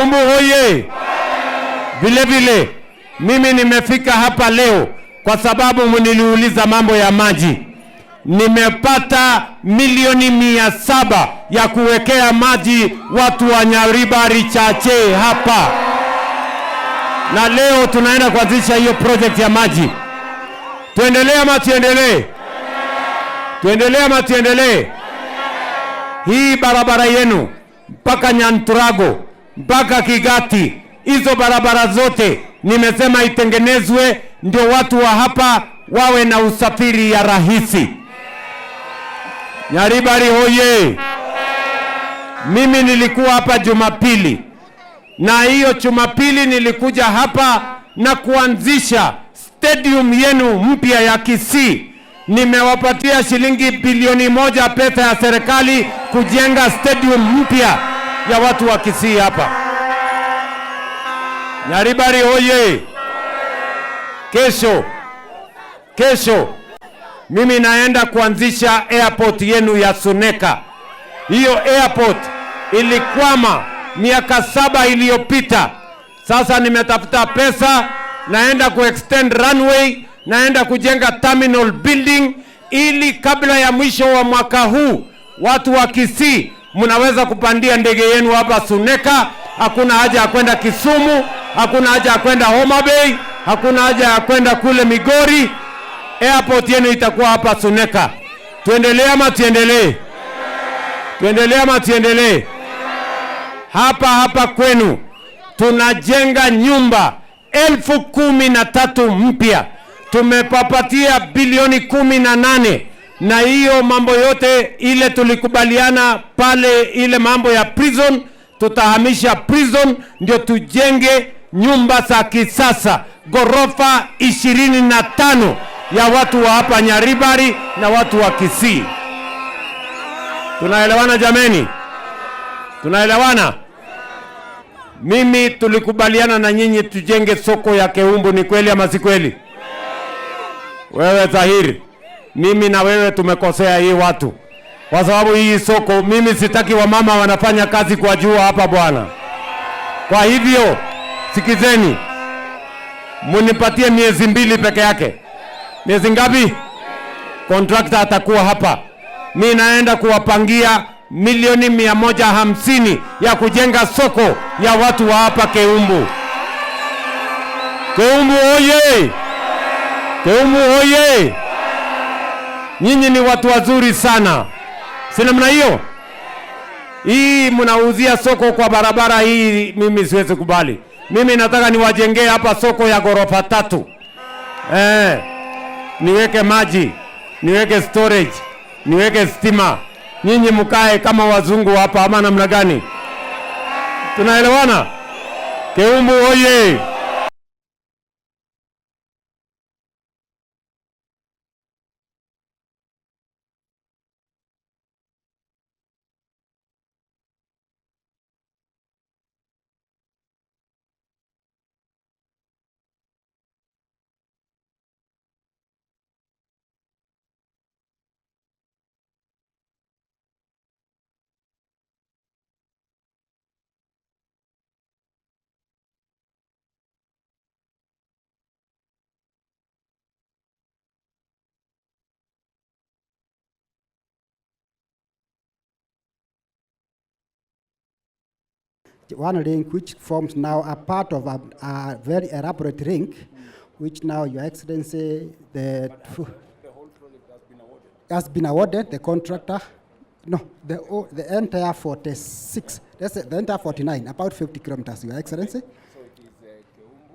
Keumbu hoye! Vile vile mimi nimefika hapa leo kwa sababu mniliuliza mambo ya maji. Nimepata milioni 700 ya kuwekea maji watu wa Nyaribari Chache hapa, na leo tunaenda kuanzisha hiyo project ya maji. Tuendelee ama tuendelee? Tuendelee ama tuendelee? Hii barabara yenu mpaka Nyanturago mpaka Kigati, hizo barabara zote nimesema itengenezwe, ndio watu wa hapa wawe na usafiri ya rahisi. Nyaribari hoye! Mimi nilikuwa hapa Jumapili, na hiyo Jumapili nilikuja hapa na kuanzisha stadium yenu mpya ya Kisii. Nimewapatia shilingi bilioni 1 pesa ya serikali kujenga stadium mpya ya watu wa Kisii hapa. Nyaribari hoye! Kesho, kesho mimi naenda kuanzisha airport yenu ya Suneka. Hiyo airport ilikwama miaka 7 iliyopita. Sasa nimetafuta pesa, naenda kuextend runway, naenda kujenga terminal building ili kabla ya mwisho wa mwaka huu watu wa Kisii mnaweza kupandia ndege yenu hapa Suneka. Hakuna haja ya kwenda Kisumu, hakuna haja ya kwenda Homa Bay, hakuna haja ya kwenda kule Migori. Airport yenu itakuwa hapa Suneka. Tuendelee ama tuendelee? Tuendelee ama tuendelee? Hapa hapa kwenu tunajenga nyumba 13,000 mpya, tumepapatia bilioni 18, na hiyo mambo yote ile tulikubaliana pale, ile mambo ya prison, tutahamisha prison ndio tujenge nyumba za kisasa ghorofa 25 ya watu wa hapa Nyaribari na watu wa Kisii. Tunaelewana jameni? Tunaelewana? Mimi tulikubaliana na nyinyi tujenge soko ya Keumbu, ni kweli ama si kweli? Wewe Zahiri, mimi na wewe tumekosea hii watu, kwa sababu hii soko, mimi sitaki wamama wanafanya kazi kwa jua hapa bwana. Kwa hivyo sikizeni, munipatie miezi 2 peke yake. Miezi ngapi? Contractor atakuwa hapa. Mi naenda kuwapangia milioni 150 ya kujenga soko ya watu wa hapa Keumbu. Keumbu oye! Keumbu oye! Nyinyi ni watu wazuri sana, si namna hiyo? Hii mnauzia soko kwa barabara hii, mimi siwezi kubali. Mimi nataka niwajengee hapa soko ya ghorofa 3. Niweke maji, niweke storage, niweke stima. Nyinyi mkae kama wazungu hapa ama namna gani? Tunaelewana? Keumbu oye! One link which forms now a part of a very elaborate link, which now, Your Excellency, the whole project has been awarded. Has been awarded, the contractor. No, the entire 46, that's the entire 49, about 50 kilometers, Your Excellency. So it is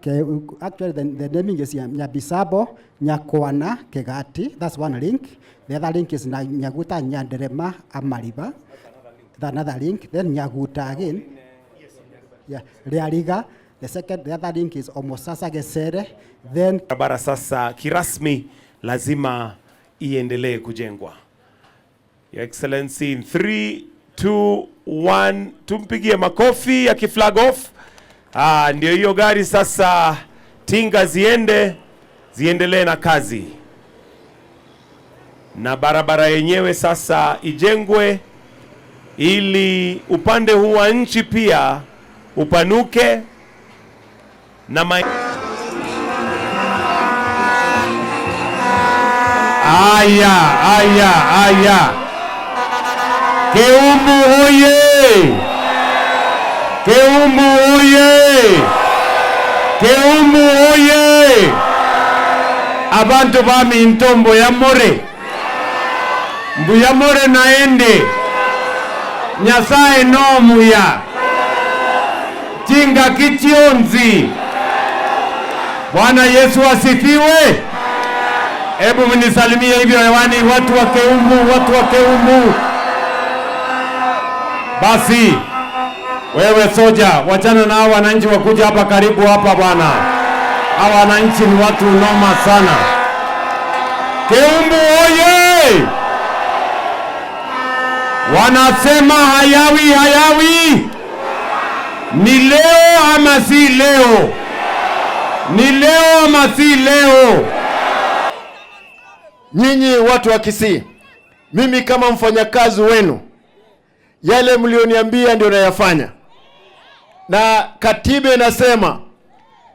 Keumbu. Okay, actually, the naming is Nyabisabo, Nyakwana, Kegati. That's one link. The other link is Nyaguta, Nyanderema, Amariba. That's another link. Then Nyaguta again. Yeah, Riariga. The second, the other link is Omosasa Gesere. Then barabara sasa kirasmi lazima iendelee kujengwa. Your Excellency, in 3, 2, 1, tumpigie makofi ya kiflag off. Ndio hiyo gari sasa, tinga ziende ziendelee na kazi, na barabara yenyewe sasa ijengwe ili upande huu wa nchi pia Upanuke na ma Aya, aya, aya. Keumbu oye! Keumbu oye! Keumbu oye! Abantu baminto mbuyamore, mbuyamore naende. Nyasaye nomuya tinga kichionzi. Bwana Yesu asifiwe. Hebu mnisalimie hivyo hewani, watu wa Keumbu, watu wa Keumbu. Basi wewe soja, wachana na hao wananchi wakuja hapa karibu hapa bwana. Hawa wananchi ni watu noma sana. Keumbu oye! Wanasema hayawi hayawi. Ni leo ama si leo? Ni leo ama si leo? Nyinyi watu wa Kisii, mimi kama mfanyakazi wenu, yale mlioniambia ndio nayafanya, na katiba inasema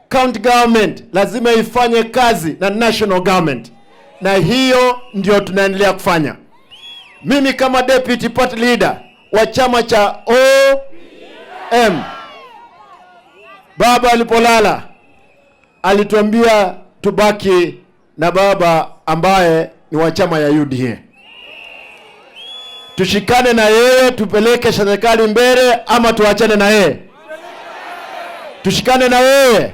county government lazima ifanye kazi na national government, na hiyo ndio tunaendelea kufanya. Mimi kama deputy party leader wa chama cha OM, baba alipolala alituambia tubaki na baba ambaye ni wa chama ya UDA, tushikane na yeye tupeleke serikali mbele, ama tuachane na yeye? Tushikane na yeye.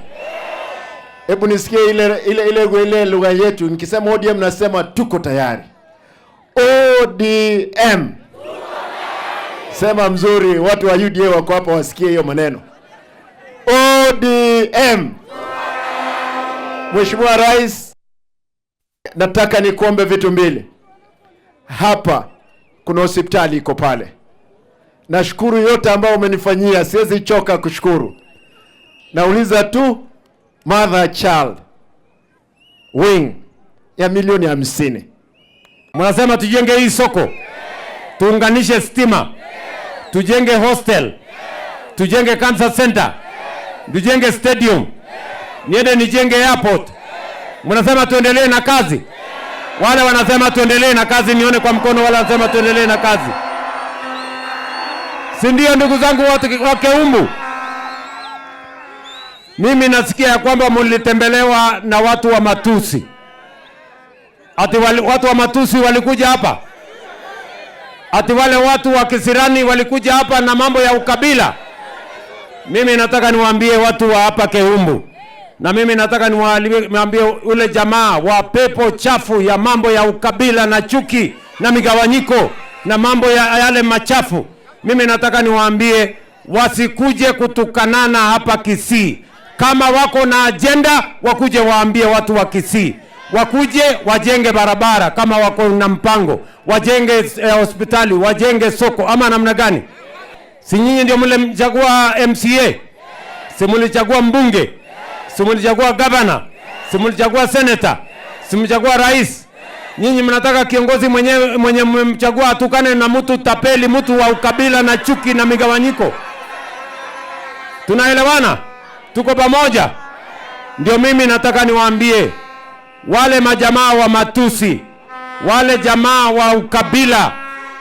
Hebu nisikie ile ile ile ile lugha yetu. Nikisema ODM nasema tuko tayari. ODM, sema mzuri, watu wa UDA wako hapa wasikie hiyo maneno. ODM. Mheshimiwa Rais, nataka nikuombe vitu mbili. Hapa kuna hospitali iko pale. Nashukuru yote ambayo umenifanyia, siwezi choka kushukuru. Nauliza tu mother child wing ya milioni 50. Mnasema tujenge hii soko, tuunganishe stima, tujenge hostel, tujenge cancer center, tujenge stadium, niende nijenge airport. Mnasema tuendelee na kazi. Wale wanasema tuendelee na kazi, nione kwa mkono. Wale wanasema tuendelee na kazi, si ndio? Ndugu zangu watu wa Keumbu, mimi nasikia ya kwamba mlitembelewa na watu wa matusi. Ati watu wa matusi walikuja hapa, ati wale watu wa kisirani walikuja hapa na mambo ya ukabila. Mimi nataka niwaambie watu wa hapa Keumbu, na mimi nataka niwaambie ule jamaa wa pepo chafu ya mambo ya ukabila na chuki na migawanyiko na mambo ya yale machafu. Mimi nataka niwaambie wasikuje kutukanana hapa Kisii. Kama wako na agenda, wakuje waambie watu wa Kisii, wakuje wajenge barabara kama wako na mpango, wajenge hospitali, wajenge soko ama namna gani? Si nyinyi ndio mlimchagua MCA? Si mlichagua mbunge? Si mlichagua gavana? Si mlichagua senator? Si mlichagua rais? Nyinyi mnataka kiongozi mwenye mmemchagua atukane na mtu tapeli, mtu wa ukabila na chuki na migawanyiko? Tunaelewana? Tuko pamoja? Ndio mimi nataka niwaambie wale majamaa wa matusi, wale jamaa wa ukabila,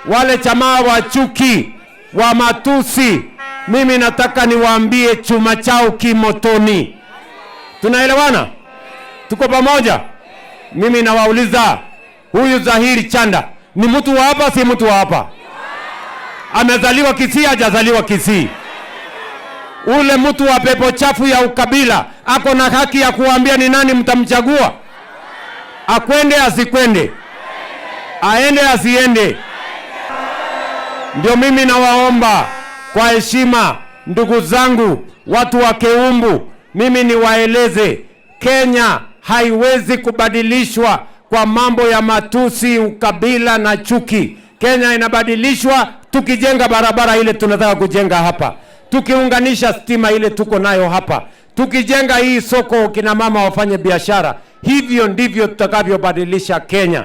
wale jamaa wa chuki, wa matusi, mimi nataka niwaambie chuma chao kimotoni. Tunaelewana? Tuko pamoja? Mimi nawauliza, huyu Zahiri Chanda ni mtu wa hapa, si mtu wa hapa? Amezaliwa Kisii, hajazaliwa Kisii? Ule mtu wa pepo chafu ya ukabila ako na haki ya kuambia ni nani mtamchagua? Akwende asikwende, aende asiende? Ndio mimi nawaomba kwa heshima, ndugu zangu, watu wa Keumbu, mimi niwaeleze, Kenya haiwezi kubadilishwa kwa mambo ya matusi, ukabila na chuki. Kenya inabadilishwa tukijenga barabara ile tunataka kujenga hapa, tukiunganisha stima ile tuko nayo hapa, tukijenga hii soko, kina mama wafanye biashara. Hivyo ndivyo tutakavyobadilisha Kenya.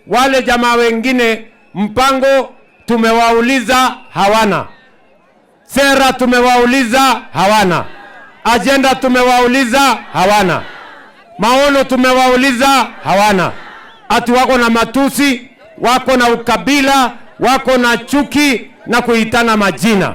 Wale jamaa wengine mpango tumewauliza hawana. Sera tumewauliza, hawana. Ajenda tumewauliza, hawana. Maono tumewauliza, hawana. Ati wako na matusi, wako na ukabila, wako na chuki na kuitana majina.